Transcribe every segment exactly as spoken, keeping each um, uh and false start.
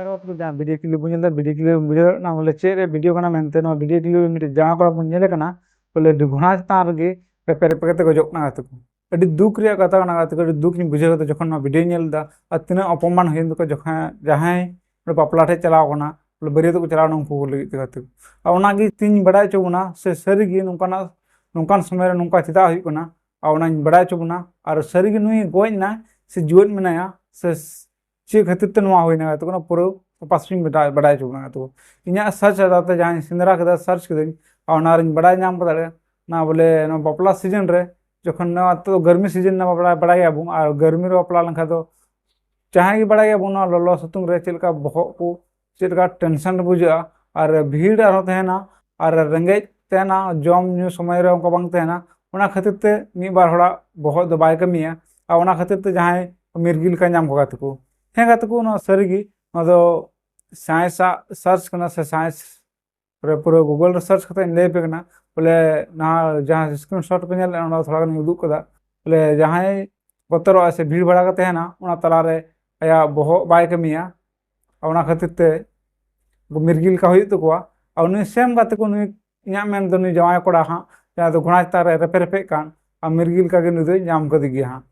ᱡᱟᱦᱟᱸ video clip ᱵᱚᱱ ᱧᱮᱞ ᱮᱫᱟ, ᱵᱷᱤᱰᱤᱭᱳ ᱠᱞᱤᱯ ᱵᱩᱡᱷᱟᱹᱣ ᱫᱟᱲᱮᱭᱟᱜ ᱠᱟᱱᱟ ᱵᱚᱞᱮ ᱪᱮᱫ ᱨᱮ ᱵᱷᱤᱰᱤᱭᱳ ᱠᱟᱱᱟ ᱢᱮᱱᱛᱮ᱾ ᱱᱚᱣᱟ ᱵᱷᱤᱰᱤᱭᱳ ᱠᱞᱤᱯ ᱨᱮ ᱢᱤᱫᱴᱮᱡ ᱡᱟᱶᱟᱭ ᱠᱚᱲᱟ ᱵᱚᱱ ᱧᱮᱞᱮ ᱠᱟᱱᱟ ᱵᱚᱞᱮ ᱜᱷᱚᱲᱟ ᱪᱮᱛᱟᱱ ᱨᱮᱜᱮ ᱨᱮᱯᱮ ᱨᱮᱯᱮ ᱠᱟᱛᱮ ᱜᱚᱡᱚᱜ ᱠᱟᱱᱟ ᱜᱟᱛᱮ ᱠᱚ᱾ ᱟᱹᱰᱤ ᱫᱩᱠ ᱨᱮᱭᱟᱜ ᱠᱟᱛᱷᱟ ᱠᱟᱱᱟ ᱜᱟᱛᱮ ᱠᱚ, ᱟᱹᱰᱤ ᱫᱩᱠ ᱤᱧ ᱵᱩᱡᱷᱟᱹᱣ ᱠᱮᱫᱟ ᱡᱚᱠᱷᱚᱱ ᱱᱚᱣᱟ ᱵᱷᱤᱰᱤᱭᱳᱧ ᱧᱮᱞ ᱮᱫᱟ᱾ ᱟᱨ ᱛᱤᱱᱟᱹᱜ ᱚᱯᱚᱢᱟᱱ ᱦᱩᱭᱮᱱ ᱛᱟᱠᱚᱣᱟ ᱡᱚᱠᱷᱚᱱ ᱡᱟᱦᱟᱸᱭ ᱵᱟᱯᱞᱟ ᱴᱷᱮᱡ ᱪᱟᱞᱟᱣ ᱠᱟᱱᱟ, ᱵᱚᱞᱮ ᱵᱟᱹᱨᱭᱟᱹᱛᱚᱜ ᱠᱚ ᱪᱟᱞᱟᱣ ᱠᱟᱱᱟ ᱩᱱᱠᱩ ᱠᱚ ᱞᱟᱹᱜᱤᱫ ᱛᱮ ᱜᱟᱛᱮ ᱠᱚ᱾ ᱟᱨ ᱚᱱᱟᱜᱮ ᱛᱤᱧ ᱵᱟᱰᱟᱭ ᱦᱚᱪᱚ ᱵᱚᱱᱟ ᱥᱮ ᱥᱟᱹᱨᱤᱜᱮ ᱱᱚᱝᱠᱟᱱᱟᱜ, ᱱᱚᱝᱠᱟᱱ ᱥᱚᱢᱚᱭ ᱨᱮ ᱱᱚᱝᱠᱟ ᱪᱮᱫᱟᱜ ᱦᱩᱭᱩᱜ ᱠᱟᱱᱟ, ᱟᱨ ᱚᱱᱟᱧ ᱵᱟᱰᱟᱭ ᱦᱚᱪᱚ ᱵᱚᱱᱟ᱾ ᱟᱨ ᱥᱟᱹᱨᱤᱜᱮ ᱱᱩᱭ ᱜᱚᱡ ᱮᱱᱟᱭ ᱥᱮ ᱡᱤᱣᱮᱫ ᱢᱮᱱᱟᱭᱟ ᱥᱮ ᱪᱮᱫ ᱠᱷᱟᱹᱛᱤᱨ ᱛᱮ ᱱᱚᱣᱟ ᱦᱩᱭᱱᱟ ᱜᱟᱛᱮ ᱠᱚ, ᱚᱱᱟ ᱯᱩᱨᱟᱹ ᱛᱚᱯᱟᱥ ᱤᱧ ᱵᱟᱰᱟᱭ, ᱵᱟᱰᱟᱭ ᱦᱚᱪᱚ ᱵᱚᱱᱟ ᱜᱟᱛᱮ ᱠᱚ᱾ ᱤᱧᱟᱹᱜ ᱥᱟᱨᱪ ᱟᱫᱷᱟᱨ ᱛᱮ ᱡᱟᱦᱟᱸᱧ ᱥᱮᱸᱫᱽᱨᱟ ᱠᱮᱫᱟ, ᱥᱟᱨᱪ ᱠᱮᱫᱟᱹᱧ, ᱟᱨ ᱚᱱᱟᱨᱤᱧ ᱵᱟᱰᱟᱭ ᱧᱟᱢ ᱠᱟᱫᱟ ᱱᱟ ᱵᱚᱞᱮ ᱱᱚᱣᱟ ᱵᱟᱯᱞᱟ ᱥᱤᱡᱤᱱ ᱨᱮ ᱡᱚᱠᱷᱚᱱ ᱱᱚᱣᱟ ᱛᱚ ᱜᱟᱨᱢᱤ ᱥᱤᱡᱤᱱ ᱱᱟ ᱵᱟᱰᱟᱭ, ᱵᱟᱰᱟᱭ ᱜᱮᱭᱟᱵᱚᱱ, ᱟᱨ ᱜᱟᱨᱢᱤ ᱨᱮ ᱵᱟᱯᱞᱟ ᱞᱮᱱᱠᱷᱟᱱ ᱫᱚ ᱡᱟᱦᱟᱸᱭ ᱜᱮ ᱵᱟᱰᱟᱭ ᱜᱮᱭᱟᱵᱚᱱ ᱱᱚᱣᱟ ᱞᱚᱞᱚ ᱥᱤᱛᱩᱝ ᱨᱮ ᱪᱮᱫ ᱞᱮᱠᱟ ᱵᱚᱦᱚᱜ ᱠᱚ ᱪᱮᱫ ᱞᱮᱠᱟ ᱴᱮᱱᱥᱚᱱ ᱵᱩᱡᱷᱟᱹᱜᱼᱟ, ᱟᱨ ᱵᱷᱤᱲ ᱟᱨᱦᱚᱸ ᱛᱟᱦᱮᱱᱟ, ᱟᱨ ᱨᱮᱸᱜᱮᱡ ᱛᱟᱦᱮᱱᱟ, ᱡᱚᱢ ᱧᱩ ᱥᱚᱢᱚᱭ ᱨᱮ ᱚᱱᱠᱟ ᱵᱟᱝ ᱛᱟᱦᱮᱱᱟ᱾ ᱚᱱᱟ ᱠᱷᱟᱹᱛᱤᱨ ᱛᱮ ᱢᱤᱫ ᱵᱟᱨ ᱦᱚᱲᱟᱜ ᱵᱚᱦᱚᱜ ᱫᱚ ᱵᱟᱭ ᱠᱟᱹᱢᱤᱭᱟ, ᱟᱨ ᱚᱱᱟ ᱠᱷᱟᱹᱛᱤᱨ ᱛᱮ ᱡᱟᱦᱟᱸᱭ ᱢᱤᱨᱜᱤ ᱞᱮᱠᱟ ᱧᱟᱢ ᱠᱚᱣᱟ ᱜᱟᱛᱮ ᱠᱚ᱾ ᱦᱮᱸ ᱜᱟᱛᱮ ᱠᱚ, ᱱᱚᱣᱟ ᱥᱟᱹᱨᱤ ᱜᱮ, ᱱᱚᱣᱟ ᱫᱚ ᱥᱟᱭᱮᱱᱥ ᱟᱜ ᱥᱟᱨᱪ ᱠᱟᱱᱟ ᱥᱮ ᱥᱟᱭᱮᱱᱥ ᱨᱮ ᱯᱩᱨᱟᱹ ᱜᱩᱜᱚᱞ ᱨᱮ ᱥᱟᱨᱪ ᱠᱟᱛᱮ ᱤᱧ ᱞᱟᱹᱭ ᱟᱯᱮ ᱠᱟᱱᱟ᱾ ᱵᱚᱞᱮ ᱱᱚᱣᱟ ᱡᱟᱦᱟᱸ ᱥᱠᱨᱤᱱ ᱥᱚᱴ ᱯᱮ ᱧᱮᱞ ᱞᱮᱫᱟ, ᱚᱱᱟ ᱛᱷᱚᱲᱟ ᱜᱟᱱ ᱤᱧ ᱩᱫᱩᱜ ᱠᱟᱫᱟ᱾ ᱵᱚᱞᱮ ᱡᱟᱦᱟᱸᱭ ᱵᱚᱛᱚᱨᱚᱜᱼᱟ ᱥᱮ ᱵᱷᱤᱲ ᱵᱷᱟᱲᱟ ᱠᱟᱛᱮ ᱛᱟᱦᱮᱱᱟ, ᱚᱱᱟ ᱛᱟᱞᱟᱨᱮ ᱟᱭᱟᱜ ᱵᱚᱦᱚᱜ ᱵᱟᱭ ᱠᱟᱹᱢᱤᱭᱟ, ᱟᱨ ᱚᱱᱟ ᱠᱷᱟᱹᱛᱤᱨ ᱛᱮ ᱩᱱᱠᱩ ᱢᱤᱨᱜᱤ ᱞᱮᱠᱟ ᱦᱩᱭᱩᱜ ᱛᱟᱠᱚᱣᱟ᱾ ᱟᱨ ᱩᱱᱤ ᱥᱮᱢ ᱜᱟᱛᱮ ᱠᱚ, ᱱᱩᱭ ᱤᱧᱟᱹᱜ ᱢᱮᱱ ᱫᱚ ᱱᱩᱭ ᱡᱟᱶᱟᱭ ᱠᱚᱲᱟ ᱦᱟᱸᱜ, ᱡᱟᱦᱟᱸᱭ ᱫᱚ ᱜᱷᱚᱲᱟ ᱪᱮᱛᱟᱱ ᱨᱮ ᱨᱮᱯᱮ ᱨᱮᱯᱮᱜ ᱠᱟᱱ, ᱟᱨ ᱢᱤᱨᱜᱤ ᱞᱮᱠᱟ ᱜᱮ ᱱᱩᱭ ᱫᱚᱭ ᱧᱟᱢ ᱠᱟᱫᱮ ᱜᱮᱭᱟ ᱦᱟᱸᱜ᱾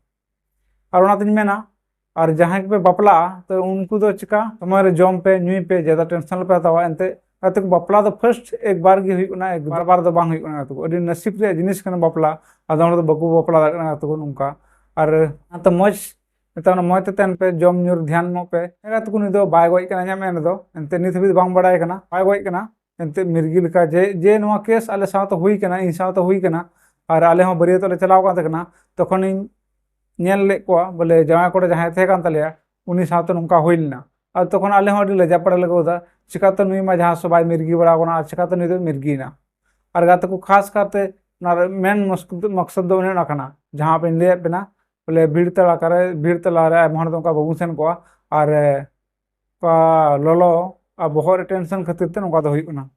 ᱟᱨ ᱚᱱᱟᱛᱤᱧ ᱢᱮᱱᱟ, ᱟᱨ ᱡᱟᱦᱟᱸᱭ ᱠᱚᱯᱮ ᱵᱟᱯᱞᱟᱜᱼᱟ, ᱛᱚ ᱩᱱᱠᱩ ᱫᱚ ᱪᱮᱠᱟ ᱥᱚᱢᱚᱭ ᱨᱮ ᱡᱚᱢ ᱯᱮ, ᱧᱩᱭ ᱯᱮ, ᱡᱟᱫᱟ ᱴᱮᱱᱥᱚᱱ ᱟᱞᱚᱯᱮ ᱦᱟᱛᱟᱣᱟ᱾ ᱮᱱᱛᱮ ᱜᱟᱛᱮ ᱠᱚ, ᱵᱟᱯᱞᱟ ᱫᱚ ᱯᱷᱟᱨᱥᱴ ᱮᱠᱵᱟᱨ ᱜᱮ ᱦᱩᱭᱩᱜ ᱠᱟᱱᱟ, ᱮᱠᱵᱟᱨ ᱵᱟᱨ ᱫᱚ ᱵᱟᱝ ᱦᱩᱭᱩᱜ ᱠᱟᱱᱟ ᱜᱟᱛᱮ ᱠᱚ᱾ ᱟᱹᱰᱤ ᱱᱟᱥᱤᱵ ᱨᱮᱭᱟᱜ ᱡᱤᱱᱤᱥ ᱠᱟᱱᱟ ᱵᱟᱯᱞᱟ᱾ ᱟᱫᱚᱢ ᱦᱚᱲ ᱫᱚ ᱵᱟᱠᱚ ᱵᱟᱯᱞᱟ ᱫᱟᱲᱮᱭᱟᱜ ᱠᱟᱱᱟ ᱜᱟᱛᱮ ᱠᱚ ᱱᱚᱝᱠᱟ᱾ ᱟᱨ ᱚᱱᱟᱛᱮ ᱢᱚᱡᱽ, ᱱᱮᱛᱟᱨ ᱚᱱᱟ ᱢᱚᱡᱽ ᱛᱮ ᱛᱟᱦᱮᱱ ᱯᱮ, ᱡᱚᱢ ᱧᱩ ᱨᱮ ᱫᱷᱮᱭᱟᱱ ᱮᱢᱚᱜ ᱯᱮ᱾ ᱦᱮᱸ ᱜᱟᱛᱮ ᱠᱚ, ᱱᱩᱭ ᱫᱚ ᱵᱟᱭ ᱜᱚᱡ ᱠᱟᱱᱟ, ᱤᱧᱟᱹᱜ ᱢᱮᱱ ᱨᱮᱫᱚ ᱮᱱᱛᱮ ᱱᱤᱛ ᱦᱟᱹᱵᱤᱡ ᱫᱚ ᱵᱟᱝ ᱵᱟᱲᱟᱭ ᱠᱟᱱᱟ, ᱵᱟᱭ ᱜᱚᱡ ᱠᱟᱱᱟ᱾ ᱮᱱᱛᱮ ᱢᱤᱨᱜᱤ ᱞᱮᱠᱟ ᱡᱮ, ᱡᱮ ᱱᱚᱣᱟ ᱠᱮᱥ ᱟᱞᱮ ᱥᱟᱶᱛᱮ ᱦᱩᱭ ᱠᱟᱱᱟ, ᱤᱧ ᱥᱟᱶᱛᱮ ᱦᱩᱭ ᱠᱟᱱᱟ, ᱟᱨ ᱟᱞᱮ ᱦᱚᱸ ᱵᱟᱹᱨᱭᱟᱹᱛᱚᱜ ᱞᱮ ᱪᱟᱞᱟᱣ ᱠᱟᱱ ᱛᱟᱦᱮᱸ ᱠᱟᱱᱟ, ᱛᱚᱠᱷᱚᱱᱤᱧ ᱧᱮᱞ ᱞᱮᱫ ᱠᱚᱣᱟ ᱵᱚᱞᱮ ᱡᱟᱶᱟᱭ ᱠᱚᱲᱟ ᱡᱟᱦᱟᱸᱭ ᱛᱟᱦᱮᱸ ᱠᱟᱱ ᱛᱟᱞᱮᱭᱟ, ᱩᱱᱤ ᱥᱟᱶᱛᱮ ᱱᱚᱝᱠᱟ ᱦᱩᱭ ᱞᱮᱱᱟ᱾ ᱟᱨ ᱛᱚᱠᱷᱚᱱ ᱟᱞᱮ ᱦᱚᱸ ᱟᱹᱰᱤ ᱞᱟᱡᱟ ᱯᱟᱲᱟ ᱞᱮ ᱟᱹᱭᱠᱟᱹᱣ ᱮᱫᱟ, ᱪᱤᱠᱟᱛᱮ ᱱᱩᱭ ᱢᱟ ᱡᱟᱦᱟᱸ ᱥᱮᱫ ᱵᱟᱭ ᱢᱤᱨᱜᱤ ᱵᱟᱲᱟ ᱟᱠᱟᱱᱟ, ᱟᱨ ᱪᱤᱠᱟᱛᱮ ᱱᱩᱭ ᱫᱚ ᱢᱤᱨᱜᱤᱭᱮᱱᱟ? ᱟᱨ ᱜᱟᱛᱮ ᱠᱚ, ᱠᱷᱟᱥ ᱠᱟᱨᱛᱮ ᱚᱱᱟ ᱨᱮ ᱢᱮᱱ ᱢᱚᱥ-, ᱢᱚᱠᱥᱚᱫ ᱫᱚ ᱚᱱᱮ ᱚᱱᱟ ᱠᱟᱱᱟ, ᱡᱟᱦᱟᱸ ᱵᱟᱹᱧ ᱞᱟᱹᱭᱟᱫ ᱵᱮᱱᱟ, ᱵᱚᱞᱮ ᱵᱷᱤᱲ ᱛᱟᱞᱟ ᱠᱟᱨᱮ, ᱵᱷᱤᱲ ᱛᱟᱞᱟ ᱨᱮ ᱟᱭᱢᱟ ᱦᱚᱲ ᱫᱚ ᱚᱱᱠᱟ ᱵᱟᱵᱚᱱ ᱥᱮᱱ ᱠᱚᱜᱼᱟ, ᱟᱨ, ᱮ, ᱚᱱᱠᱟ ᱞᱚᱞᱚ ᱟᱨ ᱵᱚᱦᱚᱜ ᱨᱮ ᱴᱮᱱᱥᱚᱱ ᱠᱷᱟᱹᱛᱤᱨ ᱛᱮ ᱱᱚᱝᱠᱟ ᱫᱚ ᱦᱩᱭᱩᱜ ᱠᱟᱱᱟ᱾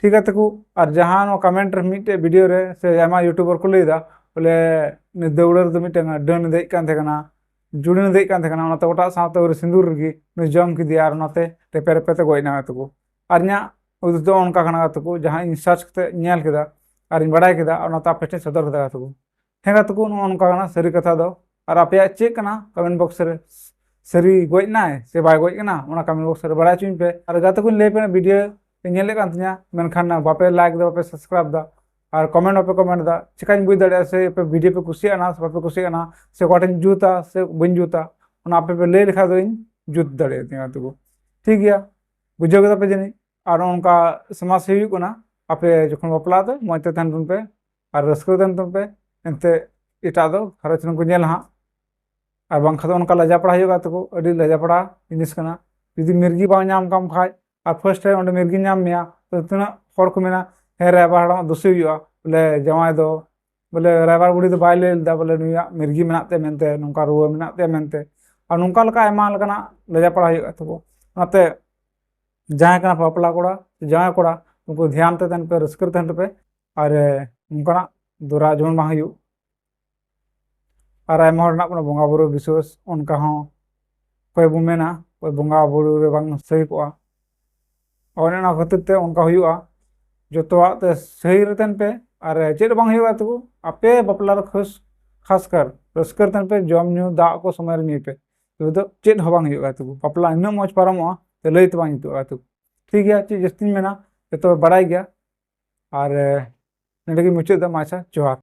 ᱴᱷᱤᱠ ᱜᱮᱭᱟ ᱛᱟᱠᱚ, ᱟᱨ ᱡᱟᱦᱟᱸ ᱱᱚᱣᱟ ᱠᱚᱢᱮᱱᱴ ᱨᱮ ᱢᱤᱫᱴᱮᱡ ᱵᱷᱤᱰᱤᱭᱳ ᱨᱮ ᱥᱮ ᱟᱭᱢᱟ ᱭᱩᱴᱩᱵᱟᱨ ᱠᱚ ᱞᱟᱹᱭ ᱮᱫᱟ, ᱵᱚᱞᱮ ᱩᱱᱤ ᱫᱟᱹᱣᱲᱟᱹ ᱨᱮᱫᱚ ᱢᱤᱫᱴᱮᱱ ᱰᱟᱹᱱ ᱫᱮᱡ ᱠᱟᱱ ᱛᱟᱦᱮᱸ ᱠᱟᱱᱟ, ᱡᱩᱲᱤ ᱱᱟᱹᱫᱟᱹᱭᱮᱫ ᱠᱟᱱ ᱛᱟᱦᱮᱸ ᱠᱟᱱᱟ, ᱚᱱᱟᱛᱮ ᱚᱴᱟᱜ ᱥᱟᱶᱛᱮ ᱩᱱᱤ ᱥᱤᱸᱫᱩᱨ ᱨᱮᱜᱮ ᱩᱱᱤ ᱡᱚᱢ ᱠᱮᱫᱮᱭᱟ ᱟᱨ ᱚᱱᱟᱛᱮ ᱨᱮᱯᱮ ᱨᱮᱯᱮ ᱛᱮ ᱜᱚᱡ ᱮᱱᱟ ᱜᱟᱛᱮ ᱠᱚ᱾ ᱟᱨ ᱤᱧᱟᱹᱜ ᱩᱫᱩᱥ ᱫᱚ ᱚᱱᱠᱟ ᱠᱟᱱᱟ ᱜᱟᱛᱮ ᱠᱚ, ᱡᱟᱦᱟᱸ ᱤᱧ ᱥᱟᱨᱪ ᱠᱟᱛᱮ ᱧᱮᱞ ᱠᱮᱫᱟ ᱟᱨᱤᱧ ᱵᱟᱲᱟᱭ ᱠᱮᱫᱟ, ᱟᱨ ᱚᱱᱟᱛᱮ ᱟᱯᱮ ᱴᱷᱮᱱ ᱥᱚᱫᱚᱨ ᱠᱮᱫᱟ ᱜᱟᱛᱮ ᱠᱚ᱾ ᱦᱮᱸ ᱜᱟᱛᱮ ᱠᱚ, ᱱᱚᱜᱼᱚ ᱱᱚᱝᱠᱟ ᱠᱟᱱᱟ ᱥᱟᱹᱨᱤ ᱠᱟᱛᱷᱟ ᱫᱚ᱾ ᱟᱨ ᱟᱯᱮᱭᱟᱜ ᱪᱮᱫ ᱠᱟᱱᱟ ᱠᱚᱢᱮᱱᱴ ᱵᱚᱠᱥ ᱨᱮ, ᱥᱟᱹᱨᱤ ᱜᱚᱡ ᱮᱱᱟᱭ ᱥᱮ ᱵᱟᱭ ᱜᱚᱡ ᱠᱟᱱᱟ, ᱚᱱᱟ ᱠᱚᱢᱮᱱᱴ ᱵᱚᱠᱥ ᱨᱮ ᱵᱟᱲᱟᱭ ᱦᱚᱪᱚᱧ ᱯᱮ᱾ ᱟᱨ ᱜᱟᱛᱮ ᱠᱚᱧ ᱞᱟᱹᱭ ᱯᱮ, ᱵᱷᱤᱰᱤᱭᱳ ᱯᱮ ᱧᱮᱞᱮᱫ ᱠᱟᱱ ᱛᱤᱧᱟ, ᱢᱮᱱᱠᱷᱟᱱ ᱵᱟᱯᱮ ᱞᱟᱭᱤᱠ ᱮᱫᱟ, ᱵᱟᱯᱮ ᱥᱟᱵᱥᱠᱨᱟᱭᱤᱵ ᱮᱫᱟ, ᱟᱨ ᱠᱚᱢᱮᱱᱴ ᱵᱟᱯᱮ ᱠᱚᱢᱮᱱᱴ ᱮᱫᱟ, ᱪᱮᱠᱟᱧ ᱵᱩᱡᱽ ᱫᱟᱲᱮᱭᱟᱜᱼᱟ ᱥᱮ ᱟᱯᱮ ᱵᱷᱤᱰᱤᱭᱳ ᱯᱮ ᱠᱩᱥᱤᱭᱟᱜ ᱠᱟᱱᱟ ᱥᱮ ᱵᱟᱯᱮ ᱠᱩᱥᱤᱭᱟᱜ ᱠᱟᱱᱟ, ᱥᱮ ᱚᱠᱟᱴᱷᱮᱱ ᱡᱩᱛᱟ ᱥᱮ ᱵᱟᱹᱧ ᱡᱩᱛᱟ? ᱚᱱᱟ ᱟᱯᱮ ᱯᱮ ᱞᱟᱹᱭ ᱞᱮᱠᱷᱟᱱ ᱫᱚ ᱤᱧ ᱡᱩᱛ ᱫᱟᱲᱮᱭᱟᱜ ᱛᱤᱧᱟ ᱜᱟᱛᱮ ᱠᱚ᱾ ᱴᱷᱤᱠ ᱜᱮᱭᱟ, ᱵᱩᱡᱷᱟᱹᱣ ᱠᱮᱫᱟ ᱯᱮ ᱡᱟᱹᱱᱤᱡ? ᱟᱨ ᱱᱚᱝᱠᱟ ᱥᱚᱢᱚᱥᱥᱟ ᱦᱩᱭᱩᱜ ᱠᱟᱱᱟ, ᱟᱯᱮ ᱡᱚᱠᱷᱚᱱ ᱵᱟᱯᱞᱟ ᱫᱚ ᱢᱚᱡᱽ ᱛᱮ ᱛᱟᱦᱮᱱ ᱛᱟᱵᱚᱱ ᱯᱮ ᱟᱨ ᱨᱟᱹᱥᱠᱟᱹ ᱛᱟᱦᱮᱱ ᱛᱟᱵᱚᱱ ᱯᱮ, ᱮᱱᱛᱮ ᱮᱴᱟᱜ ᱫᱚ ᱜᱷᱟᱨᱚᱸᱡᱽ ᱨᱮᱱ ᱠᱚ ᱧᱮᱞᱟ ᱦᱟᱸᱜ᱾ ᱟᱨ ᱵᱟᱝᱠᱷᱟᱱ ᱫᱚ ᱚᱱᱠᱟ ᱞᱟᱡᱟᱯᱟᱲᱟ ᱦᱩᱭᱩᱜᱼᱟ ᱜᱟᱛᱮ ᱠᱚ, ᱟᱹᱰᱤ ᱞᱟᱡᱟᱯᱟᱲᱟ ᱡᱤᱱᱤᱥ ᱠᱟᱱᱟ᱾ ᱡᱩᱫᱤ ᱢᱤᱨᱜᱤ ᱵᱟᱝ ᱧᱟᱢ ᱠᱟᱢ ᱠᱷᱟᱡ ᱟᱨ ᱯᱷᱟᱥᱴ ᱴᱟᱭᱤᱢ ᱚᱸᱰᱮ ᱢᱤᱨᱜᱤ ᱧᱟᱢ ᱢᱮᱭᱟ, ᱛᱚ ᱛᱤᱱᱟᱹᱜ ᱦᱚᱲ ᱠᱚ ᱢᱮᱱᱟ, "ᱦᱮᱸ, ᱨᱟᱭᱵᱟᱨ ᱦᱟᱲᱟᱢᱟᱜ ᱫᱳᱥᱮ ᱦᱩᱭᱩᱜᱼᱟ, ᱵᱚᱞᱮ ᱡᱟᱶᱟᱭ ᱫᱚ, ᱵᱚᱞᱮ ᱨᱟᱭᱵᱟᱨ ᱵᱩᱲᱦᱤ ᱫᱚ ᱵᱟᱭ ᱞᱟᱹᱭ ᱞᱮᱫᱟ ᱵᱚᱞᱮ ᱱᱩᱭᱟᱜ ᱢᱤᱨᱜᱤ ᱢᱮᱱᱟᱜ ᱛᱟᱭᱟ ᱢᱮᱱᱛᱮ, ᱱᱚᱝᱠᱟ ᱨᱩᱣᱟᱹ ᱢᱮᱱᱟᱜ ᱛᱟᱭᱟ ᱢᱮᱱᱛᱮ", ᱟᱨ ᱱᱚᱝᱠᱟ ᱞᱮᱠᱟ ᱟᱭᱢᱟ ᱞᱮᱠᱟᱱᱟᱜ ᱞᱟᱡᱟᱯᱟᱲᱟ ᱦᱩᱭᱩᱜᱼᱟ ᱛᱟᱵᱚ᱾ ᱚᱱᱟᱛᱮ ᱡᱟᱦᱟᱸᱭ ᱠᱟᱱᱟ ᱵᱟᱯᱞᱟ ᱠᱚᱲᱟ ᱥᱮ ᱡᱟᱶᱟᱭ ᱠᱚᱲᱟ, ᱩᱱᱠᱩ ᱫᱷᱮᱭᱟᱱ ᱛᱮ ᱛᱟᱦᱮᱱ ᱯᱮ, ᱨᱟᱹᱥᱠᱟᱹ ᱨᱮ ᱛᱟᱦᱮᱱ ᱯᱮ᱾ ᱟᱨ ᱱᱚᱝᱠᱟᱱᱟᱜ ᱫᱚᱨᱟ ᱡᱮᱢᱚᱱ ᱵᱟᱝ ᱦᱩᱭᱩᱜ᱾ ᱟᱨ ᱟᱭᱢᱟ ᱦᱚᱲ ᱢᱮᱱᱟᱜ ᱵᱚᱱᱟ ᱵᱚᱸᱜᱟ ᱵᱩᱨᱩ ᱵᱤᱥᱣᱟᱥ, ᱚᱱᱠᱟ ᱦᱚᱸ ᱚᱠᱚᱭ ᱵᱚᱱ ᱢᱮᱱᱟ ᱚᱠᱚᱭ ᱵᱚᱸᱜᱟ ᱵᱩᱨᱩ ᱨᱮ ᱵᱟᱝ ᱥᱟᱹᱦᱤ ᱠᱚᱜᱼᱟ, ᱚᱱᱮ ᱚᱱᱟ ᱠᱷᱟᱹᱛᱤᱨ ᱛᱮ ᱚᱱᱠᱟ ᱦᱩᱭᱩᱜᱼᱟ᱾ ᱡᱚᱛᱚᱣᱟᱜ ᱛᱮ ᱥᱟᱹᱦᱤ ᱨᱮ ᱛᱟᱦᱮᱱ ᱯᱮ, ᱟᱨ ᱪᱮᱫ ᱦᱚᱸ ᱵᱟᱝ ᱦᱩᱭᱩᱜᱼᱟ ᱛᱟᱠᱚ᱾ ᱟᱯᱮ ᱵᱟᱯᱞᱟ ᱨᱮ ᱠᱷᱟᱥ, ᱠᱷᱟᱥ ᱠᱟᱨ ᱨᱟᱹᱥᱠᱟᱹ ᱨᱮ ᱛᱟᱦᱮᱱ ᱯᱮ, ᱡᱚᱢ ᱧᱩ ᱫᱟᱜ ᱠᱚ ᱥᱚᱢᱚᱭ ᱨᱮ ᱧᱩᱭ ᱯᱮ, ᱛᱚᱵᱮ ᱫᱚ ᱪᱮᱫ ᱦᱚᱸ ᱵᱟᱝ ᱦᱩᱭᱩᱜᱼᱟ ᱛᱟᱠᱚ᱾ ᱵᱟᱯᱞᱟ ᱤᱱᱟᱹᱜ ᱢᱚᱡᱽ ᱯᱟᱨᱚᱢᱚᱜᱼᱟ, ᱛᱚ ᱞᱟᱹᱭ ᱛᱮ ᱵᱟᱝ ᱡᱩᱛᱩᱜᱼᱟ ᱛᱟᱠᱚ᱾ ᱴᱷᱤᱠ ᱜᱮᱭᱟ, ᱪᱮᱫ ᱡᱟᱹᱥᱛᱤᱧ ᱢᱮᱱᱟ, ᱡᱚᱛᱚ ᱯᱮ ᱵᱟᱲᱟᱭ ᱜᱮᱭᱟ᱾ ᱟᱨ ᱮ, ᱱᱚᱸᱰᱮ ᱜᱮᱧ ᱢᱩᱪᱟᱹᱫ ᱮᱫᱟ᱾ ᱢᱟ ᱟᱪᱪᱷᱟ, ᱡᱚᱦᱟᱨ᱾